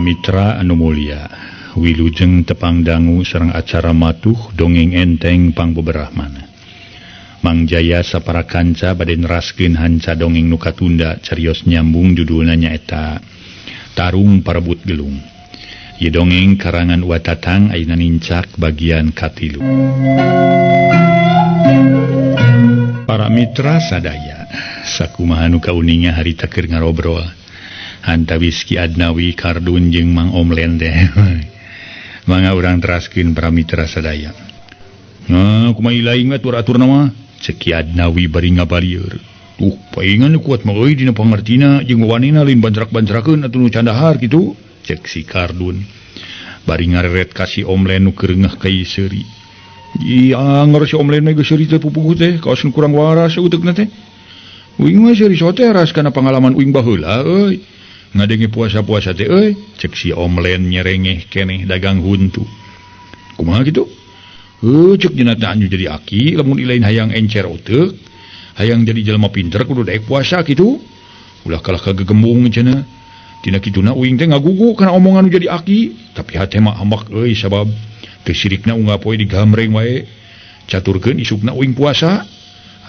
Mitra anu mulia, wilujeng tepang dangu sareng acara matuh dongeng enteng pangbeberahmana. Mang Jaya sapara kanca bade neraskeun hanca dongeng nu katunda carios nyambung judulna nyaeta Tarung Parebut Gelung. Ieu dongeng karangan Wa Tatang ayeuna nincak bagian katilu. Para mitra sadaya, sakumaha nu kauninga harita keur ngarobrol. Antawis Ki Adnawi Kardun jeung Mang Omlen teh. Mangga urang teraskeun para mitra sadaya. Nah, kumaha ilaing atur-aturna mah? Cek Ki Adnawi bari ngabalieur. Tuh, paingan kuat mah euy dina pangartina jeung wawanina lain banjrak-banjrakeun atuh nu candahar kitu. Cek si Kardun. Bari ngareret ka si Omlen nu keurengah ka seuri. Ieu anger si Omlen mah geus seuri teh pupuguh teh, kaos nu kurang waras uteukna teh. Uing mah seuri sote ras kana pangalaman uing baheula euy. Ngadenge puasa-puasa teh euy, cek si Omlen nyerengeh keneh dagang huntu. Kumaha kitu? Heuh, cek dina teh anju jadi aki lamun ilain hayang encer uteuk, hayang jadi jelema pinter kudu daek puasa kitu. Ulah kalah kagegembung cenah. Tina kituna uing teh ngagugu kana omongan nu jadi aki, tapi hate mah ambak euy sabab teu sirikna unggal poe digamreng wae. Caturkeun isukna uing puasa.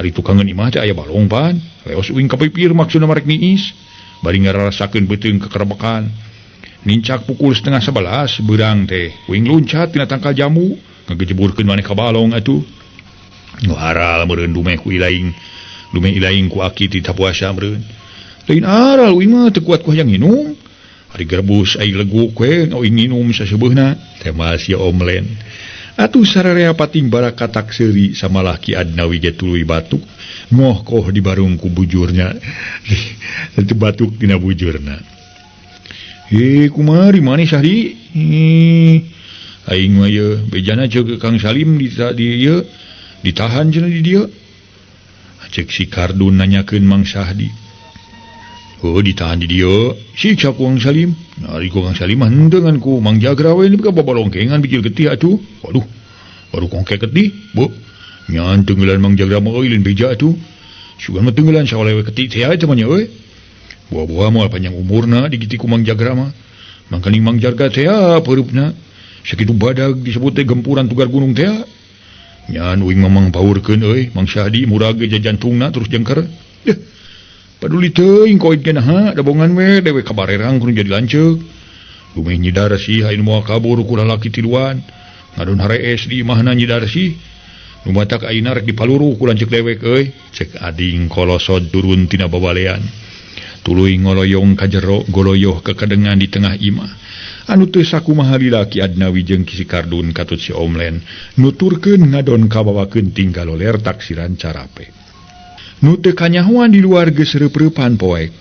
Ari tukangeun imah teh aya balong pan. Leos uing ka pipir maksudna marek niis. Bari ngararasakeun beuteung kekerebekan. Nincak pukul 10:30 beurang teh. Uing luncat tina tangkal jamu, ngagejeburkeun maneh ka balong atuh. Nu aral meureun dumeh ku ilaing. Dumeh ilaing ku aki ti puasa meureun. Lain aral uing mah teu kuat ku hayang nginum. Ari grebus ai leguk we uing nginum saseubeuna. Teh mah si Omlen. Atuh sararea pating barakatak seuri samalah Ki Adnawi ge tuluy batuk. Ngohkoh di barung ku bujurnya. Itu batuk dina bujurna. Kumari maneh Sahri? Aing mah ieu bejana ceuk Kang Salim di ieu ditahan cenah di dieu. Cek si Kardun nanyakeun Mang Sahdi. Oh, ditahan di dieu. Siksa ku Kang Salim. Nah, ari ku Kang Salim mah henteu ngan ku Mang Jagra we nepi ka babalongkengan bijil getih atuh. Waduh, baru kongke getih, Bu. Nyan tenggelan Mang Jagra mah euy lain beja atuh. Sugan mah tenggelan saolewe ketih teh aya mah nya euy. Buah-buah moal panjang umurna digiti ku Mang Jagra mah. Mangkaning Mang Jagra teh peurupna. Sakitu badag disebut teh gempuran tugar gunung teh. Nyan uing mah mangpaurkeun euy, Mang Syahdi murag ge jantungna terus jengker. Deh. Paduli teuing koid ge naha dabongan we dewe kabarerang kudu jadi lanceuk. Dumeh Nyi Darsih ayeuna moal kabur ku lalaki tiluan. Ngadon harees di imahna Nyi Darsih. Nu matak ayeuna rek dipaluruh ku lanceuk dewek euy. Cek ading kolosod turun tina babalean. Tuluy ngoloyong ka jero goloyoh kekedengan di tengah imah. Anu teu sakumaha lila Ki Adnawi jeung Ki si Kardun katut si Omlen nuturkeun ngadon kabawakeun tinggal loler taksiran carape. Nu teu kanyahoan di luar geus reup-reupan poek.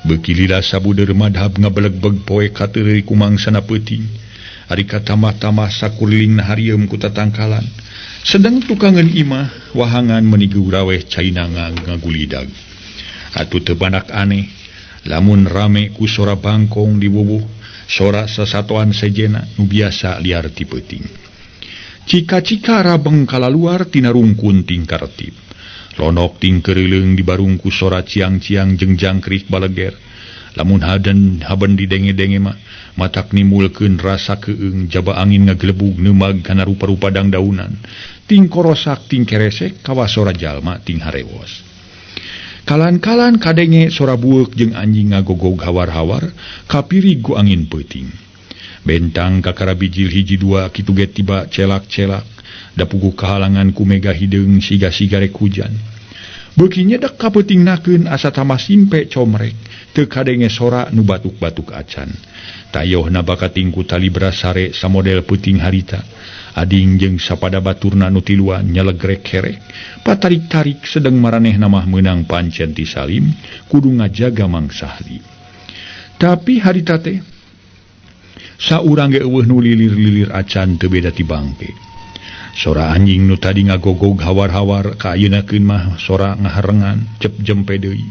Beuki lila sabudeur madhab ngabelegbeg poek kateureuy ku mangsana peuting. Ari katamah-tamah sakuliling harieum ku tatangkalan. Sedang tukangeun imah wahangan meuni geuraweh caina ngagulidag. Atuh teu banak aneh lamun rame ku sora bangkong di wuwuh, sora sasatoan sejena nu biasa liar ti peuting. Cika-cika rabeng kalaluar tina rungkun tingkartip. Lonok tingkeureuleueng di barungku sora ciang-ciang jeung jangkrik baleger. Lamun haden haben didenge-denge mah matak nimulkeun rasa keung jaba angin ngagelebug neumag kana rupa-rupa dangdaunan. Ting korosak ting keresek kawas sora jalma ting harewos. Kalan-kalan kadenge sora bueuk jeung anjing ngagogog hawar-hawar kapirig ku angin peuting. Bentang kakara bijil hiji dua kitu ge tiba celak-celak. Dapuguh kahalangan ku mega hideung siga-siga rek hujan. Beuki nyedek kapeutingnakeun asa tambah simpe comrek, teu kadenge sora nu batuk-batuk acan. Tayohna bakating ku tali brasare samodel peuting harita. Ading jeung sapada baturna nu tiluan nyelegrek kerek, patarik-tarik sedeng maranehna mah meunang pancen ti Salim kudu ngajaga Mang Sahdi. Tapi harita teh saurang ge eueuh nu lilir-lilir acan teu beda ti bangke. Sora anjing nu tadi ngagogog hawar-hawar ka ayeunakeun mah sora ngaharengan cep jempe deui.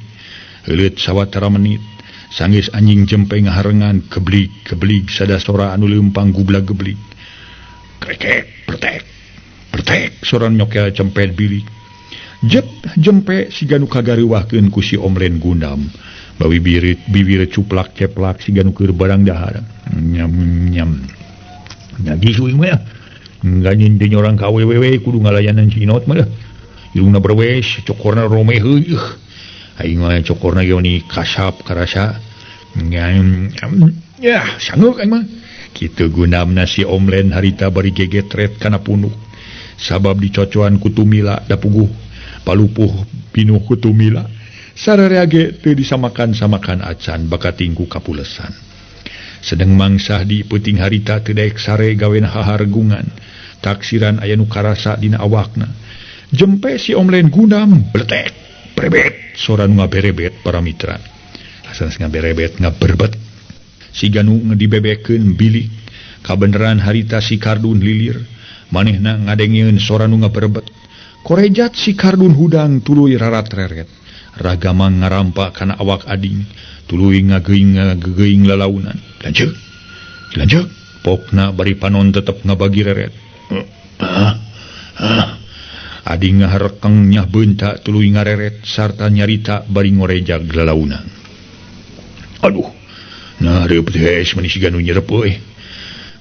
Heuleut sawatara menit sanggeus anjing jempe ngaharengan keblig-keblig sada sora anu leumpang gublag-geblig. Krekek pertek pertek sora nyokel cempet bilik. Jep jempe siga nu kagareuwahkeun ku si Omlen Gundam. Bawi bibir cuplak ceplak siga nu keur barang dahar. Nyam nyam. Nyagi suing mah. Ganyin teh orang ka awewe kudu ngalayanan si Inot mah. Irungna berwes, cokorna romeh heuh. Aing mah cokorna ge mani kasap karasa. Nyam ya, sanggeuk aing mah. Kitu gunamna si Omlen harita bari gegetret kana punuk. Sabab dicocoan ku Tumila da puguh palupuh pinuh ku Tumila. Sararea ge teu disamakan-samakan acan bakating ku kapulesan. Sedeng Mang Sahdi peuting harita teu daek sare gawen hahargungan. Taksiran aya nu karasa dina awakna. Jempe si Omlen gundam bletek brebet sora nu ngaberebet para mitra. Asanas ngaberebet ngaberbet. Siga nu dibebekeun bilik. Kabeneran harita si Kardun lilir. Manehna ngadengeun sora nu ngaberebet. Korejat si Kardun hudang tuluy rarat-reret. Ragamang ngarampa kana awak ading, tuluy ngageuing lalaunan. Lanceuk. Lanceuk. Pokna bari panon tetep ngabagi reret. Ading ngaharekeng nyah beunta tuluy ngareret sarta nyarita bari ngorejag lalaunan. Aduh. Nah reup teh mani siga nu nyerep euy.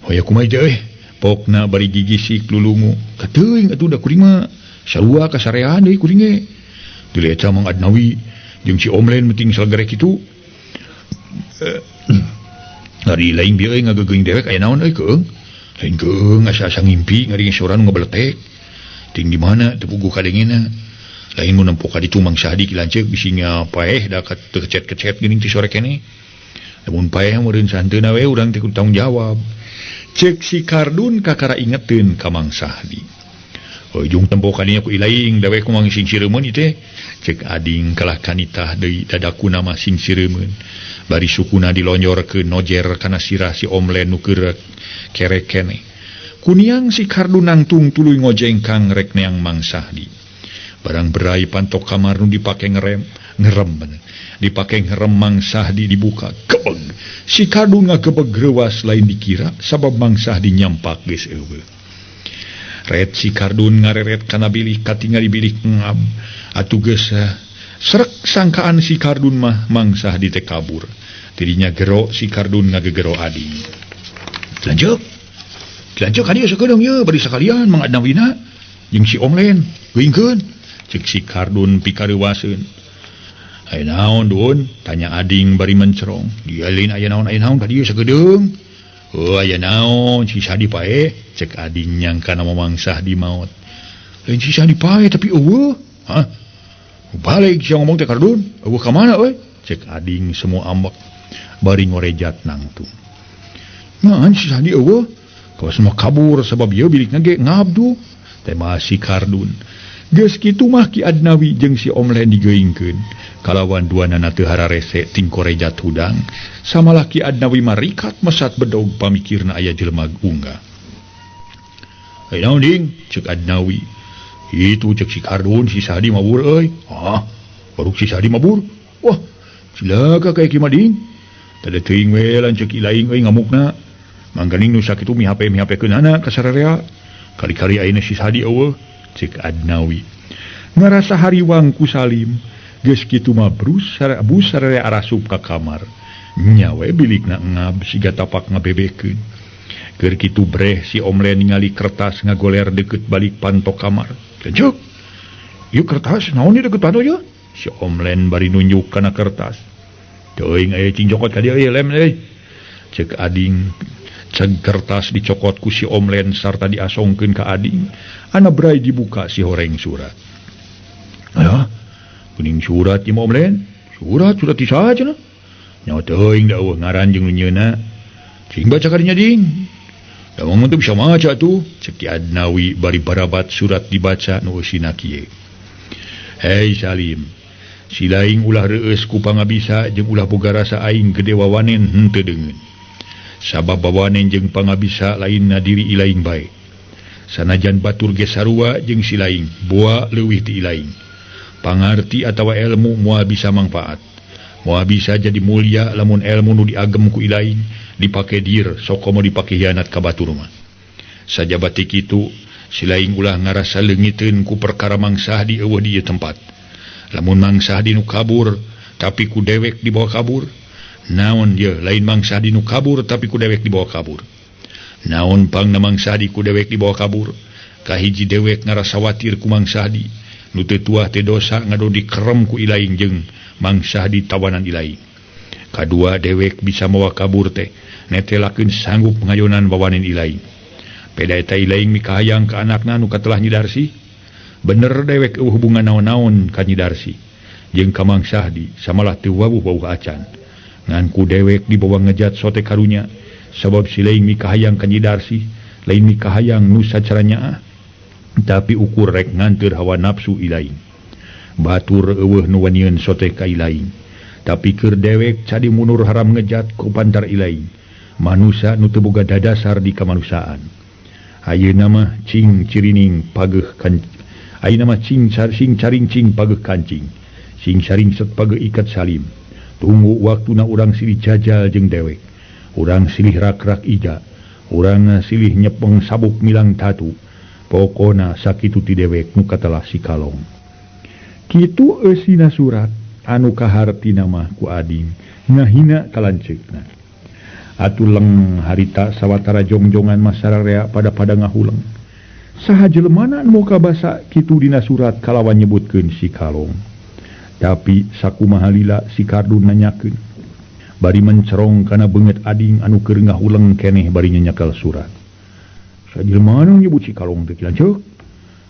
Hoya kumaha teh euy? Pokna bari gigisik lulungu. Kateuing atuh da kuring mah sarua kasarean deui kuring ge. Dili eta Mang Adnawi jeung si Omlen penting salegerek kitu. Ari lain bieu euy ngageugeung dewek aya naon euy keung. Lain keung asa-asa ngimpi ngaring sora nu ngabeletek. Ting di mana teu puguh kadengena. Lain mun nempo ka ditu Mang Sahdi ki lanceuk bisi nya paeh da teu kecet-kecet geuning ti sore keneh. Lamun paeh meureun santeuna we urang teh kudu tanggung jawab. Ceuk si Kardun kakara ingeteun ka Mang Sahdi. Ujung tempo kadinya ku ilaing dawe ku mang sing sireumeun ieu teh. Ceuk ading kalah kanitah deui dadakuna mah sing sireumeun. Bari sukuna dilonjorkeun nojer kana sirah si Omlen nu keur kerek keneh. Kuniang si Kardun nangtung tuluy ngojengkang rek neang Mang Sahdi. Barang berai pantok kamar nu dipake ngerem, ngerem bener. Dipake ngerem Mang Sahdi dibuka, gebeg. Si Kardun ngagebeg reuas lain dikira sabab Mang Sahdi nyampak geus eueuh. Ret si Kardun ngareret kana bilik katingali bilik ngab. Atuh geus srek sangkaan si Kardun mah Mang Sahdi teh kabur. Tidinya gero si Kardun ngagegero ading. Lanceuk. Lanceuk ka dieu sakedeung ieu bari sakalian Mang Adnawina jeung si Omlen geuingkeun. Ceuk si Kardun pikareuwaseun. Aya naon Dun? Tanya ading bari mencerong. Dia lain aya naon ka dieu sakedeung. Oh aya naon si Sahdi paeh? Cek ading nyangka nama Mang Sahdi maot. Lain si Sahdi paeh tapi eueuh. Hah? Balik sia ngomong teh Kardun. Eueuh ka mana euy? Cek ading semua ambek bari ngorejat nangtung. Nah, si Sahdi eueuh. Kawas mah kabur sabab ieu bilikna ge ngabdu. Teh mah si Kardun. Geus kitu mah Ki Adnawi jeung si Omlen digeuingkeun. Kalawan duanana teu hararese ting korejat hudang. Samalah Ki Adnawi marikat mesat bedog pamikirna aya jelema unggah. Aya naon ding? Ceuk Adnawi. Itu ceuk si Kardun si Sahdi mabur euy. Ah, baru si Sahdi mabur. Wah, cilaka ka kieu mah ding. Tade teuing we lanceuk ilaing euy ngamukna. Mangganing nu sakitu mihape-mihapekeunana ka sararea. Kali-kali ayeuna si Sahdi eueuh. Ceuk Adnawi. Ngarasa hariwang ku Salim. Geus kitu mah brus sararea arasup ka kamar. Nya we bilikna ngab siga tapak ngabebekeun. Keur kitu breh si Omlen ningali kertas ngagoler deukeut balik pantok kamar. Lanceuk. Ieu kertas naon ieu deukeut pantok ieu? Si Omlen bari nunjuk kana kertas. Teuing aya cing cokot ka dieu euy lem euy. Ceuk ading. Ceg kertas dicokot ku si Omlen sarta diasongkeun ka ading. Ana brai dibuka si horeng surat. Aya, kuning surat ieu Omlen. Surat surat ti saha cenah? Nyawa teuing da eueuh ngaran jeung nu nyeuna. Cing baca ka dinya ding. Da mah teu bisa maca tuh. Ceuk Ki Adnawi bari barabat surat dibaca nu eusina kieu. Hei Salim, si laing ulah reueus ku pangabisa jeung ulah boga rasa aing gede wawanen henteu deungeun. Sabab bawanen jeung pangabisa lainna diri ilaing bae. Sanajan batur ge sarua jeung si laing, boa leuwih ti ilaing. Pangarti atawa ilmu moal bisa mangfaat. Moal bisa jadi mulia lamun ilmu nu diagem ku ilaing dipake dir sokomo dipake hianat ka batur mah. Sajabati kitu, si laing ulah ngarasa leungiteun ku perkara Mang Sahdi eueuh di ieu tempat. Lamun Mang Sahdi nu kabur, tapi ku dewek dibawa kabur. Naon ye lain Mang Sahdi nu kabur tapi ku dewek dibawa kabur. Naon pangna Mang Sahdi ku dewek dibawa kabur. Kahiji dewek ngarasa watir ku Mang Sahdi nu teu tuah teh dosa ngado dikerem ku Ilaing jeung Mang Sahdi tawanan Ilaing. Kadua dewek bisa mawa kabur teh netelakeun sanggup ngayonan bawanin Ilaing. Peda eta Ilaing mikahayang ka anakna nu katelah Nyi Darsi. Bener dewek eueuh hubungan naon-naon ka Nyi Darsi jeung ka Mang Sahdi samalah teu wawuh-wawuh acan. Ngan ku dewek dibawa ngejat sote karunya sabab si Laing mikahayang ka Nyi Darsi lain mikahayang nu sacara nyaah tapi ukur rek nganteur hawa nafsu Ilaing. Batur eueuh nu wanieun sote ka Ilaing tapi keur dewek cadi munur haram ngejat ku pantar Ilaing. Manusa nu teu boga dadasar di kamanusiaan. Ayeuna mah cing cirining pageuh kan ayeuna mah cing sing caring cing pageuh kancing sing saring set pageuh ikat salim. Tunggu waktuna urang silih jajal jeung dewek. Urang silih rak-rak ija, urang silih nyepeng sabuk milang tatu. Pokona sakitu ti dewek nu katelah si Kalong. Kitu eusina surat anu kahartina mah ku ading ngahina ka lanceukna. Atuh leng harita sawatara jongjongan masararea pada-pada ngahuleng. Saha jelemana nu muka basa kitu dina surat kalawan nyebutkeun si Kalong. Tapi sakumaha lila si Kardun nanyakeun. Bari mencerong kana beungeut ading anu keur ngahuleng keneh bari nyenyakal surat. Saha jelemana nu nyebut si Kalong teh lanceuk?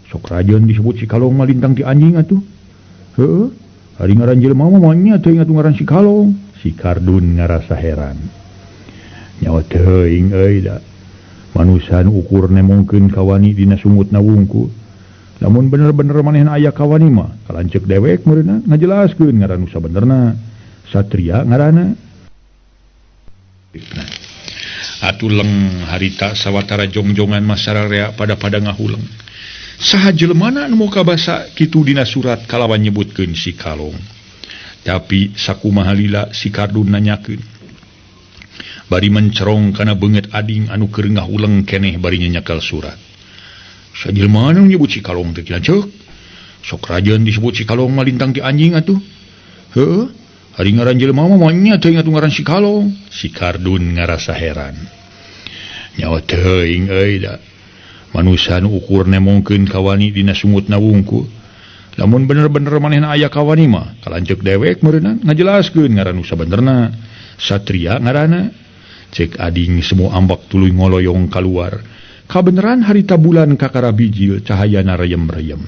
Sok rajeun disebut si Kalong mah lintang ti anjing atuh. Heueuh, ari ngaran jelema mah nya teuing atuh ngaran si Kalong. Si Kardun ngarasa heran. Nyawa teuing euy da. Manusa nu ukur nemongkeun kawani dina sungutna wungkul. Lamun bener-bener manehna aya kawani mah kalanceuk dewek meureunna ngajelaskeun ngaran nu sabenerna. Satria ngaranna. Atuh leng harita sawatara jongjongan masararea pada-pada ngahuleng. Saha jelemana nu muka basa kitu dina surat kalawan nyebutkeun si Kalong. Tapi sakumaha lila si Kardun nanyakeun. Bari mencerong kana beungeut ading anu keur ngahuleng keneh bari nyenyakal surat. Saha jelemana nu nyebut si Kalong teh lanceuk? Sok rajeun disebut si Kalong mah lintang ti anjing atuh. Heueuh, ari ngaran jelema mah nya teuing atuh ngaran si Kalong. Si Kardun ngarasa heran. Nyawa teuing euy da. Manusa nu ukur nemongkeun kawani dina sungutna wungkul. Lamun bener-bener manehna aya kawani mah kalanceuk dewek meureunna ngajelaskeun ngaran nu sabenerna. Satria ngaranna. Cek ading semua ambak tuluy ngoloyong kaluar. Kabeneran harita bulan kakara bijil cahayana reyem-reyem.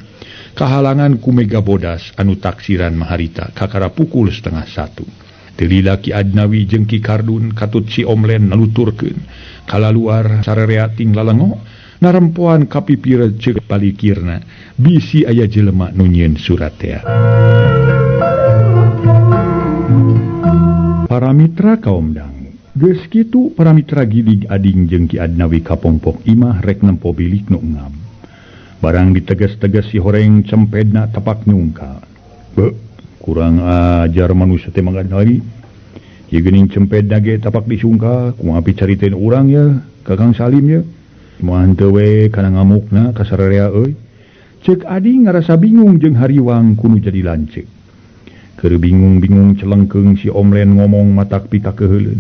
Kahalangan ku mega bodas anu taksiran maharita kakara pukul 12:30. Teu lila Ki Adnawi jeung Ki Kardun katut si Omlen naluturkeun. Kalaluar sarerea ting lalengo narempoan kapipir ceuk palikirna bisi aya jelema nu nyieun surat tea. Para mitra kaum dang, geus kitu para mitra gidig ading jeung Ki Adnawi kapongpok imah rek nempo bilik nu ngam. Barang ditegas-tegas si horeng cempedna tapak nyungkal. Be, kurang ajar manusia teh Mang Adnawi. Ieu geuning cempedna ge tapak disungkal, kumaha picariteun urang ya, Kakang Salim ya. Moal henteu we kana ngamukna ka sararea euy. Ceuk ading ngarasa bingung jeung hariwang kudu jadi lanceuk. Keur bingung-bingung celengkeung si Omlen ngomong matak pikakeuleuh.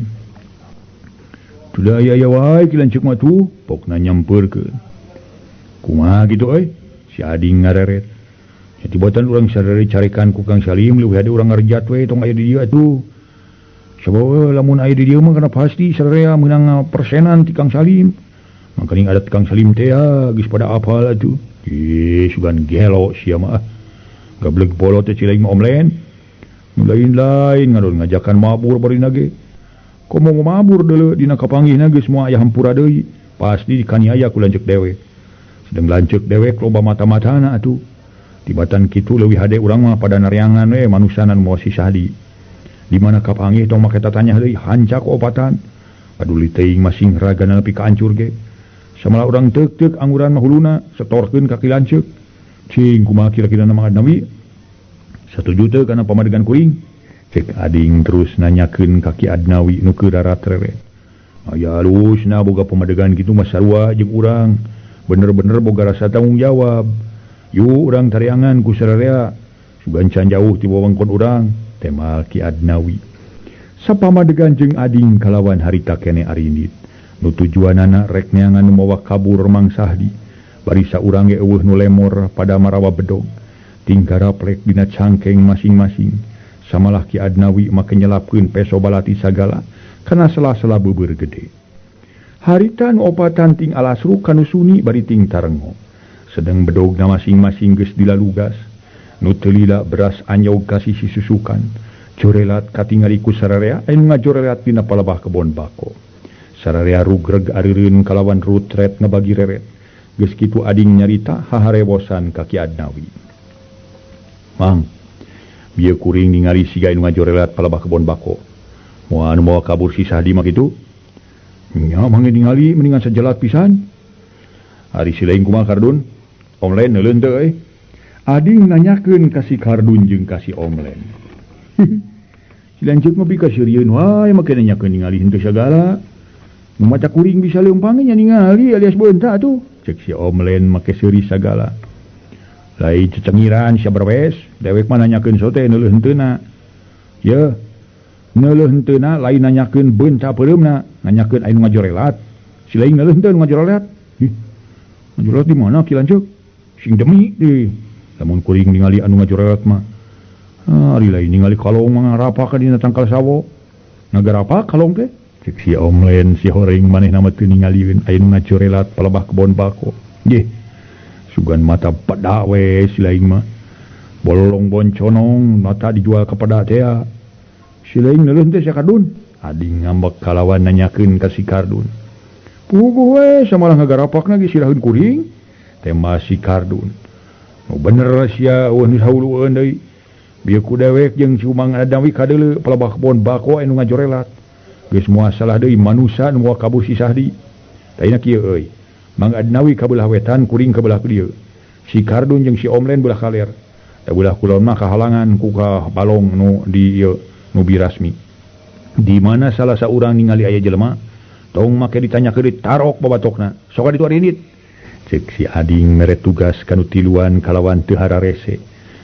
Sudah aya wae ki lanceuk mah tuh, pokna nyampeurkeun. Kumaha kitu euy? Si ading ngareret. Nya tibatan urang sarere carekan ku Kang Salim leuwih hade urang ngarejat we tong aya di dieu atuh. Sabab lamun aya di dieu mah kana pasti sararea meunang persenan ti Kang Salim. Mangkaning adat Kang Salim teh geus pada apal atuh. Ih, sugan gelo sia mah. Gableg polo teh cilaing mah Omlen. Nu lain-lain ngadon ngajakan mabur barina ge. Komo mabur deuleu dina kapanggihna geus moal aya hampura deui. Pasti dikaniaya ku lanceuk dewek. Sedeng lanceuk dewek loba mata-matana atuh. Tibatan kitu leuwih hade urang mah pada nareangan we manusanan moal si Sahdi. Di mana kapanggih tong make tatanya deui hancak opatan. Paduli teuing masing ragana nepi ka hancur ge. Samalah urang teuk-teuk angguran mah huluna setorkeun ka ki lanceuk. Cing kumaha kira-kira Mang Adnawi? Satuju teu kana pamadegan kuring? Cek ading terus nanyakeun ka Ki Adnawi nu keur raratre. Aya alusna boga pamadegan kitu mah sarua jeung urang. Bener-bener boga rasa tanggung jawab. Yuk urang tareangan ku sararea. Sugan can jauh ti wewengkon urang. Temal Ki Adnawi. Sapamadegan jeung ading kalawan harita kene arindit. Nu tujuanana rek neangan nu mawa kabur Mang Sahdi. Bari saurang ge eueuh nu lemor pada marawa bedog. Tingkara plek dina cangkeng masing-masing. Samalah Ki Adnawi make nyelapkeun peso balati sagala kana sela-sela beubeur gede. Harita nu opatan ting alasruk kanu suni bari ting tarengo. Sedeng bedogna masing-masing geus dilalugas. Nu teu lila beras anyog ka sisi susukan. Jorelat katingali ku sararea anu ngajorelat dina palebah kebon bako. Sararea rugreg areureun kalawan rutret ngabagi reret. Geus kitu ading nyarita haharewosan ka Ki Adnawi. Mang, bieu kuring ningali siga anu ngajorelat palebah kebon bako. Moal anu mawa kabur si Sahdi mah kitu. Nya mangge ningali mendingan sajelat pisan. Ari si lain kumaha Kardun? Omlen neuleun teu euy. Ading nanyakeun ka si Kardun jeung ka si Omlen. Si lanceuk mah pikaseurieun wae make nanyakeun ningali henteu sagala. Nu maca kuring bisa leumpang nya ningali alias beunta atuh. Cek si Omlen make seuri sagala. Lain cecengiran sia berwes, dewek mah nanyakeun sote neuleuh henteuna. Yeuh, neuleuh henteuna lain nanyakeun beunta peureumna, nanyakeun anu ngajorelat. Si lain neuleuh henteu nu ngajorelat. Ih, ngajorelat di mana Ki lanceuk? Sing demi deui. Lamun kuring ningali anu ngajorelat mah. Ah, ari lain ningali kalong mah ngarapak dina tangkal sawo. Ngagarapak kalong teh? Cek si Omlen si horeng manehna mah teu ningalieun aya nu ngajorelat palebah kebon bako. Yeh. Sugan mata pada we si lain mah. Bololong bonconong mata dijual ka pada teh. Si lain neuleun teh sia Kardun. Ading ngambek kalawan nanyakeun ka si Kardun. Puguh we samalah ngagarapakna ge siraheun kuring. Tema si Kardun. Nu bener sia eueuh nu sahulueun deui. Bieu ku dewek jeung si Mang Adnawi kadeuleu palebah kebon bako anu ngajorelat. Geus moal salah deui manusa nu mawa kabur si Sahdi. Taina kieu euy. Mang Adnawi ka belah wetan, kuring ka belah dieu. Si Kardun jeung si Omlen belah kaler. Da belah kulon mah kahalangan ku ka balong nu di ieu nu birasmi. Di mana salah saurang ningali aya jelema, tong make ditanyakeun deui tarok babatokna. Sok ka ditu arindit. Cek si ading mere tugas kanu tiluan kalawan teu hararese.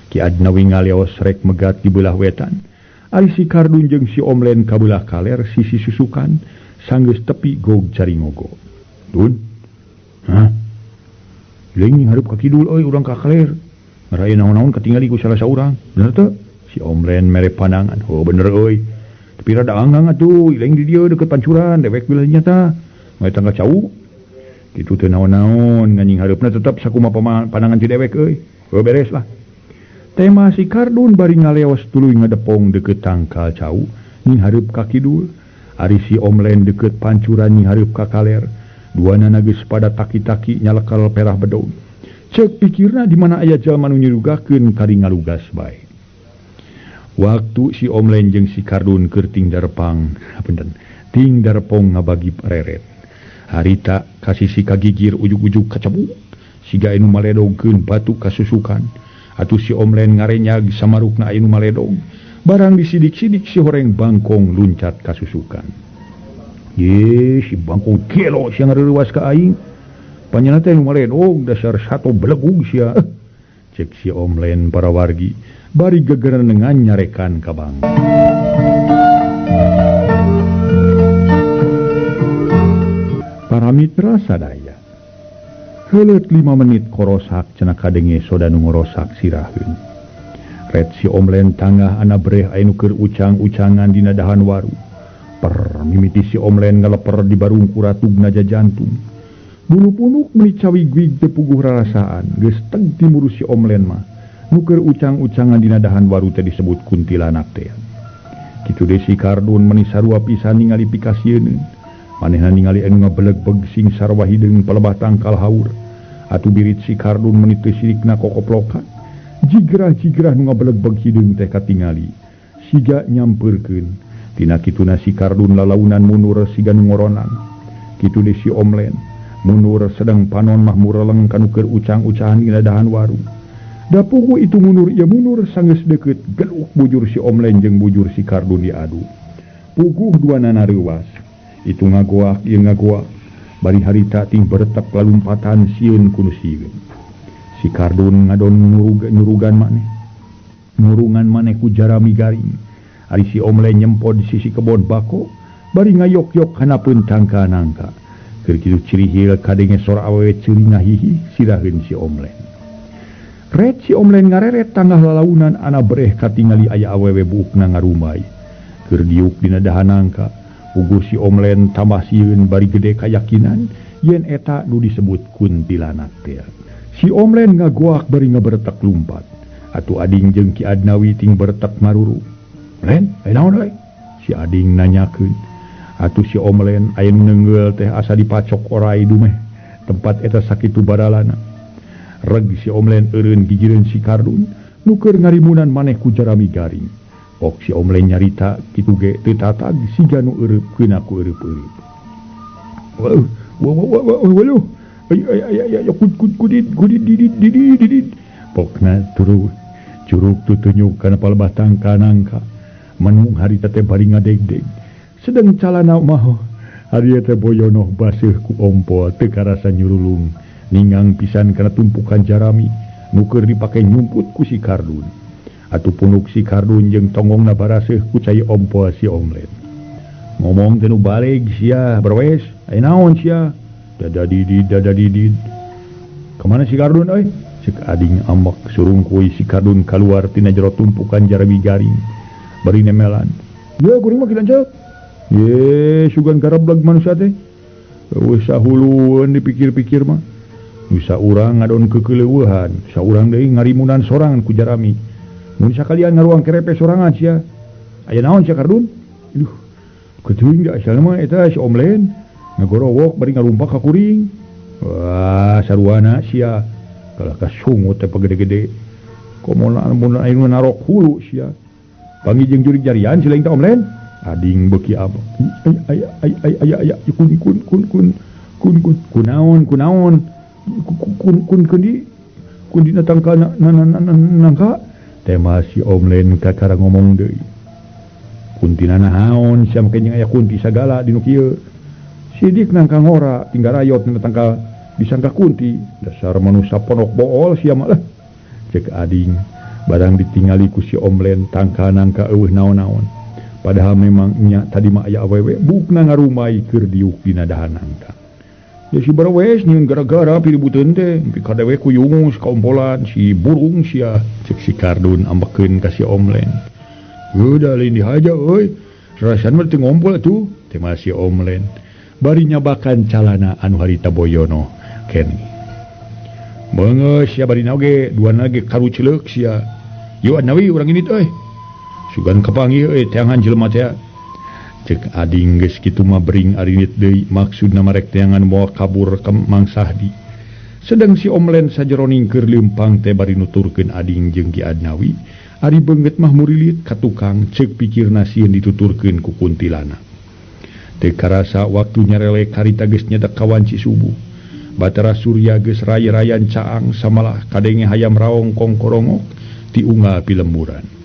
Ki Adnawi ngaleos rek megat di belah wetan. Ari si Kardun jeung si Omlen ka belah kaler sisi susukan sanggeus tepi gog caringogo. Dun. Hah? Leung hareup ka kidul euy urang ka kaler. Ngaraya naon-naon katingali ku salah saurang. Bener teu? Si Omlen mere pandangan. Oh bener euy. Tapi rada anggang atuh, ilang di dieu deukeut pancuran dewek belah nya tah. Mah tangga cau. Kitu teu naon-naon nganying hareupna tetep sakumaha pandangan si dewek euy. Oh beres lah. Tema si Kardun bari ngaleos tuluy ngedepong deukeut tangkal cau nying hareup ka kidul. Ari si Omlen deukeut pancuran nying hareup ka kaler. Duanana geus pada taki-taki nyalekal perah bedog. Ceuk pikirna di mana aya jalma nu nyurugakeun kari ngalugas bae. Waktu si Omlen jeung si Kardun keur ting darepang, hapunten, ting darepong ngabagi reret. Harita ka sisi kagigir ujug-ujug kacebuk, siga anu maledogkeun batu kasusukan. Atuh si Omlen ngarenyag samarukna anu maledog. Barang disidik-sidik si horeng bangkong luncat kasusukan. Ye, si bangkong gelo sia ngareuwas ka aing. Panjenengan teh nu maledog dasar sato belegug sia. Cek si Omlen para wargi bari gegerenengan nyarekan ka bang. Para mitra sadaya. Heuleut 5 menit korosak cenah kadenge soda nu ngorosak siraheun. Ret si Omlen tangah ana breh anu keur ucang-ucangan dina dahan waru. Per mimiti si Omlen ngaleper di barung kuratugna jajantung. Bulu punuk meuni cawigwig teu puguh rarasaan, geus teg timuru si Omlen mah. Nu keur ucang-ucangan dina dahan waru teh disebut kuntilanak teh. Kitu deui si Kardun meuni sarua pisan ningali pikasieun. Manehna ningali anu ngabelegbeg sing sarwa hideung palebah tangkal haur. Atuh birit si Kardun meuni teu sirikna kokoplokan. Jigrah-jigrah nu ngabelegbeg hideung teh katingali. Siga nyampeurkeun. Tina kituna si Kardun lalaunan mundur siga nu ngoronang. Kitu deui si Omlen mundur sedang panon mah mureleng kanu keur ucang-ucahan dina dahan waru. Da pugu itu mundur ieu mundur sanggeus deukeut geluk bujur si Omlen jeung bujur si Kardun diadu. Puguh duanana reuwas. Itu ngagoak ieu ngagoak. Bari harita ting beretek lalumpatan sieun ku nu sieun. Si Kardun ngadon nyurugan maneh. Nurungan maneh ku jarami garing. Ari si Omlen nyempod sisi kebon bako bari ngayok-yok hanapeun tangka nangka. Keur kitu cirihil kadenge sora awewe ceuri ngahihi siraheun si Omlen. Ret si Omlen ngareret tangah lalaunan ana breh katingali aya awewe buukna ngarumai. Keur diuk dina dahan nangka, puguh si Omlen tambah sieun bari gede kayakinan yen eta nu disebut kuntilanak teh. Si Omlen ngagoak bari ngaberetek lumpat. Atuh ading jeung Ki Adnawi ting beretek maruru. Len, aya naon euy? Si ading nanyakeun. Atuh si Omlen aya nu neunggeul teh asa dipacok orai dumeh. Tempat eta sakitu baralana. Reg si Omlen eureun gigireun si Kardun nu keur ngarimunan maneh ku jarami garing. Ok si Omlen nyarita kitu ge teu tatag siga nu eureupkeun ku eureep-eureep. Waduh, ay ay ay ay kud kud kudit kudit didit didit didit. Pokna turu curug tutunyuk kana palebah tangka nangka. Menung harita teh bari ngadegdeg. Sedeng calana mah hari teh boyonoh baseuh ku ompol teu karasa nyurulung. Ningang pisan kana tumpukan jarami nu keur dipake nyumput ku si Kardun. Atuh punuk si Kardun jeung tonggongna baraseuh ku cai ompol si Omlen. Ngomong teh nu baleg sia berwes, aya naon sia? Dada didid dada didid. Kamana si Kardun euy? Ceuk ading ambek surungkuy si Kardun kaluar tina jero tumpukan jarami garing. Bari nemelan. Ye kuring mah kieu lanceuk. Ye sugan garableg manusia teh. Eueuh sahulueun dipikir-pikir mah. Nu saurang ngadon kekeleueuhan, saurang deui ngarimunan sorangan ku jarami. Mun sakalian ngaruang kerepe sorangan sia. Aya naon sia Kardun? Aduh. Keteuing da asalna mah eta si Omlen ngagorowok bari ngarumpak ka kuring. Wah, saruana sia. Kalah kasungut teh pagede-gede. Komo mun aya nu narok hulu sia. Panggih jeung jurig jarian si lain teh Omlen. Ading beuki abah. Ay ay ay ay ay kun kun kun kun kun kun kunaon kunaon kun kun kundi kundi na tangka na nangka tema si Omlen kakara ngomong deui. Kuntina naon sia make jeung aya kunti sagala di nu kieu. Sidik nangka ngora tinggal rayot na tangka disangka kunti. Dasar manusia ponok bool sia mah lah. Cek ading barang ditingali ku si Omlen tangka nangka eueuh naon-naon. Padahal memang nya tadi mah aya awewe bukna ngarumai keur diuk dina dahan nangka. Ya si barewes nyieun gara-gara piributeun teh, nepi ka dewe kuyungus kaompolan si burung sia. Cek si Kardun ambekeun ka si Omlen. Udah lain dihaja euy. Rasan mah teu ngompol atuh, tema si Omlen. Bari nyabakan calana anu harita boyono kene. Beungeus sia bari oge duana ge karucleuk sia. Yo Adnawi urang ini teh. Sugan kapanggih euy teangan jelema teh. Cek ading geus kitu mah bering arinit deui maksudna marek teangan moal kabur ka Mang Sahdi. Sedang si Omlen sajeroning keur leumpang teh bari nuturkeun ading jeung Ki Adnawi, ari beungeut mah murilit ka tukang ceuk pikirna sieun dituturkeun ku kuntilana. Teu karasa waktu nyarelek harita geus nyedak ka wanci subuh. Batara Surya geus ray-rayan caang samalah kadenge hayam raong kongkorongok ti unggal pilemburan.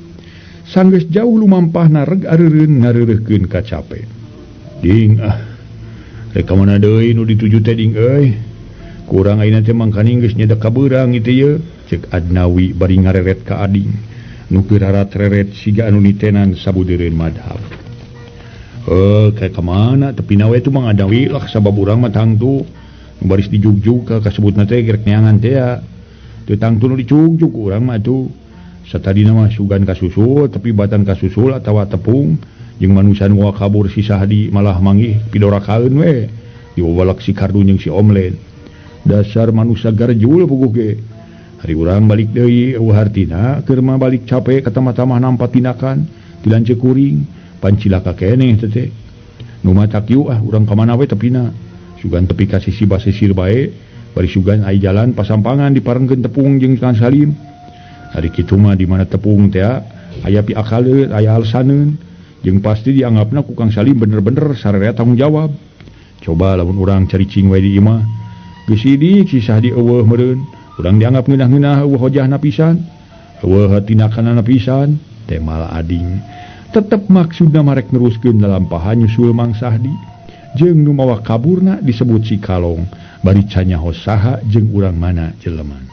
Sanggeus jauh lumampahna reg areureun ngareureukkeun ka cape. Ding ah. Rek ka mana deui nu dituju teh ding euy. Kurang ayeuna teh mangkaning geus nyedek ka beurang ieu teh ye. Ceuk Adnawi bari ngareret ka ading. Nu keur reret siga anu nitenan sabudeureun madhab. Kayak ka mana tepi na we tu Mang Adnawi lah sabab urang mah tangtu. Nu baris dijugjug ka kasebutna teh gerek neangan teh ya. Teu tangtu nu dijugjug urang mah atuh. Satadina mah sugan kasusul tapi batan kasusul atawa tepung jeung manusia nu kabur si Sahdi malah manggih pidorakaeun we dibabalak si Kardun jeung si Omlen. Dasar manusia garjul puguh ge. Hari urang balik deui eueuh hartina keur mah balik capek ka tamah-tamah nampa tindakan ti lanceuk kuring pancilaka keneh teh teh. Nu matak yuk ah urang ka mana we tepina. Sugan tepi ka sisi basisir bae bari sugan ai jalan pasampangan diparengkeun tepung jeung Kang Salim. Hari kitu mah di mana tepung teh aya pi akaleun aya alasaneun jeung pasti dianggapna ku Kang Salim bener-bener sararea tanggung jawab. Coba lamun urang caricing we di imah geus sidik si Sahdi eueuh meureun urang dianggap ngeunah-ngeunah eueuh hojahna pisan eueuh tindakanana pisan teh malah ading tetep maksudna marek neruskeun lalampahan nyusul Mang Sahdi jeung nu mawa kaburna disebut si Kalong bari canyaho saha jeung urang mana jeleman.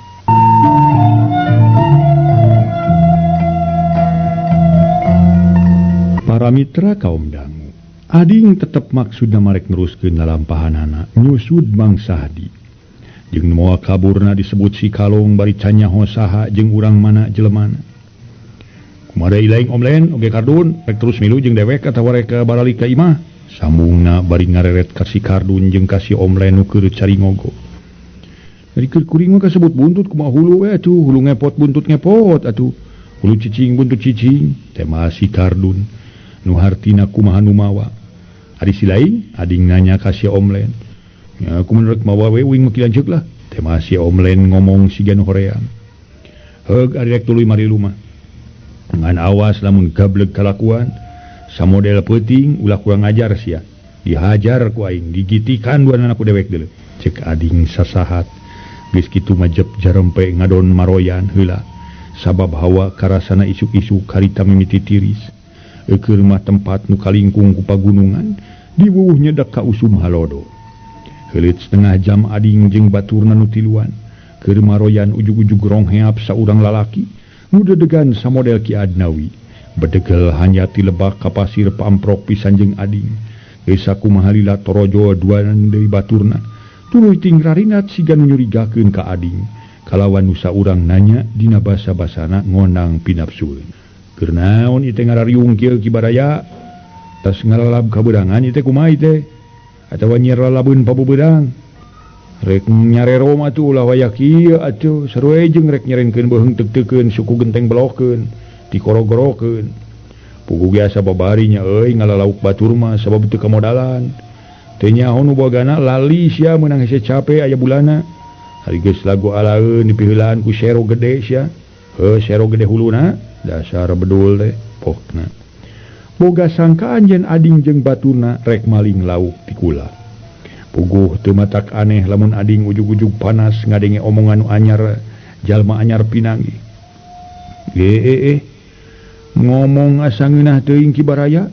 Para mitra kaum dangu. Ading tetep maksudna marek neruskeun lalampahanana nyusud Mang Sahdi. Jeung moal kaburna disebut si Kalong bari can nyaho saha jeung urang mana jelemana. Kumaha deui laing Om Len oge Kardun rek terus milu jeung dewek atawa rek baralik ka imah. Sambungna bari ngareret ka si Kardun jeung ka si Om Len nu keur cari ngogo. Jadi keur kuring mah kasebut buntut kumaha hulu we atuh, hulu ngepot buntut ngepot atuh. Hulu cicing buntut cicing, tema si Kardun. Nu hartina kumaha nu mawa. Ari si lain ading nanya ka si Om Len. Ya aku menurut mawa we uing mah kieu lah. Tema si Om Len ngomong siga nu hoream. Heug ari rek tuluy mari lumah. Ngan awas lamun gableg kalakuan samodel peuting ulah kurang ajar sia. Dihajar ku aing, digitikan duanana ku dewek deuleu. Cek ading sasahat. Geus kitu majep jarempe ngadon maroyan heula. Sabab hawa karasana isuk-isuk harita mimiti tiris. Eukeur mah tempat nu kalingkung ku pagunungan diwuwuh nyedek ka usum halodo. Heuleut setengah jam ading jeung baturna nu tiluan. Keur maroyan ujug-ujug rongheap saurang lalaki nu dedegan samodel Ki Adnawi. Bedegel hanya ti lebak ka pasir pamprok pisan jeung ading. Geus sakumaha lila torojo duaan deui baturna. Tuluy tingrarinat siga nu nyurigakeun ka ading. Kalawan nu saurang nanya dina basa-basana ngonang pinapsueun. Keur naon ieu teh ngarariung kieu Ki Baraya? Tas ngalalab kaberangan ieu teh kumaha ieu teh? Atawa nyiar lalabeun pabubeudang? Rek nyarero mah atuh ulah waya kieu atuh, sarua jeung rek nyerenkeun beuheung teuk-teukeun suku genteng belokeun, dikorogorokeun. Puguh ge asa babari nya euy ngalalauk batur mah sabab teu kamodalan. Teu nyaho nu bogana lali sia meunang hese cape aya bulana. Ari geus lagu alaeun dipiheulaan ku sero gede sia. Heuh sero gede huluna dasar bedul teh pokna. Boga sangkaan yen ading jeung baturna rek maling lauk ti kula. Puguh teu matak aneh lamun ading ujug-ujug panas ngadenge omongan nu anyar jalma anyar pinanggih. Ngomong asa ngeunah teuing Ki Baraya.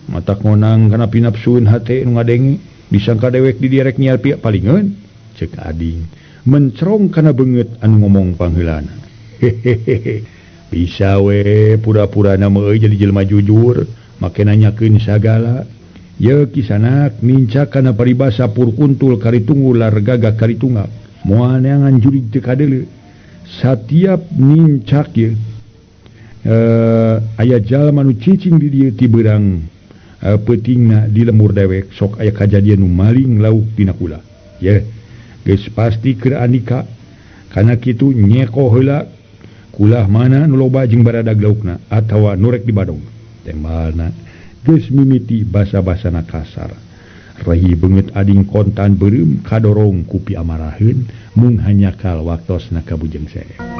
Matak ngonang kana pinapsueun hate nu ngadenge disangka dewek di dieu rek nyiar pia palingeun cek ading mencerong kana beungeut anu ngomong pangheulana. Hehehe. Bisa we pura-purana mah euy jadi jelema jujur make nanyakeun sagala. Ye kisanak nincak kana paribasa purkuntul karitunggul lar gagak karitungak. Moal neangan jurig teu kadeuleu. Satiap nincak ye aya jalma nu cicing di dieu ti beurang peutingna di lembur dewek sok aya kajadian nu maling lauk dina kula. Ye geus pasti keur andika kana kitu nyeko heula kulah mana nu loba jeung baradag laukna atawa nu rek dibadong. Tembalna geus mimiti basa-basana kasar. Rehi beungeut ading kontan beureum kadorong ku piamaraheun mung hanyakal waktosna ka Bujeng Seep.